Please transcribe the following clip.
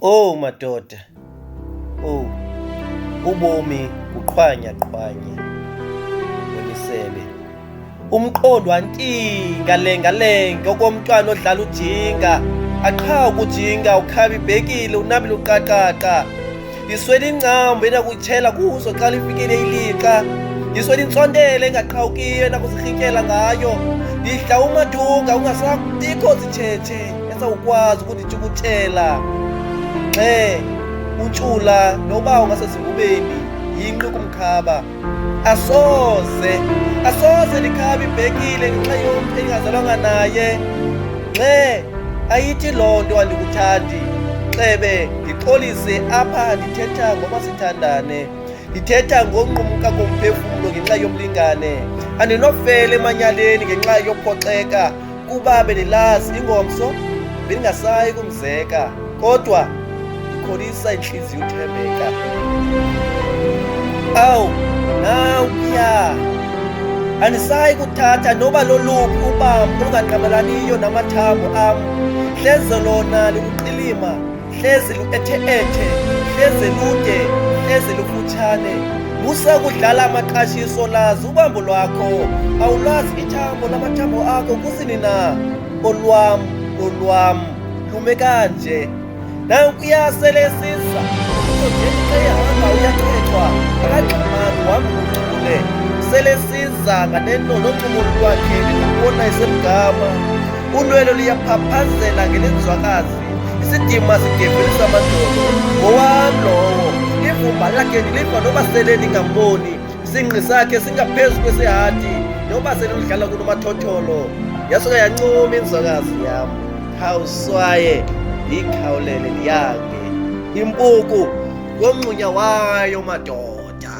Oh madoda, oh ubomi kuqhwanya-qhwanya kwemisebe. Umqondo wantinga lenga-lenga okomntwana odlala ujinga. Aqhawuke ujinga ukhaba ibhekile unabile uqaqaqa. Ndiswele ingcambu enakuyitshela kuzo xa lifikile ilixa. Ndiswele intsontelo engaqhawukiyo enakuzirhintyela ngayo. Ndidla umadunga ungasabikho zitshetshe esawukwazi ukunditshukutshela. Ngxe untshula noba ungasezingubeni yinqi kumkhaba. Asoze, asoze ndikhabe ibhekile ngenxa yomntu endingazalwanga naye. Ngxe ayithi loo nto andikuthandi. Xebe ndixolise apha ndithetha ngoba sithandane. Ndithetha ngonqumka komphefumlo ngenxa yomlingane. Andinofele emanyaleni ngenxa yophoxeka kuba bendilazi ingomso bendingasayi kumzeka kodwa ndikholisa intliziyo uthembeka. Awu, nawuya. Andisayi kuthatha noba loluphi ubambo olungangqamelaniyo namathambo am. Hleze lona liluqilima, hleze luethe-ethe, hleze lude, hleze lufutshane. Musa ukudlala amaqashiso, lazi ubambo lwakho. Awulazi ithambo lamathambo akho kusini na? Olwam lolwam lume kanje. Nankuya sele esiza. Utheni xa ehamba uyachwechwa, akangxamanga uhamba ubuchule. Sele esiza nganeno noncumo lwakhe ndikubona esemgama. Unwele luyaphaphazela ngelenzwakazi, isidima sigevelisa amadolo. Ngowam lowo, ivumba lakhe ndiliva noba sele ndingamboni. Isingqi sakhe singaphezu kwesehadi noba sele ludlala kunomathotholo. Yasuka yancuma inzwakazi yam. Khawuswaye ndiyikhawulele ndiyange impuku ngomngxunya wayo madoda.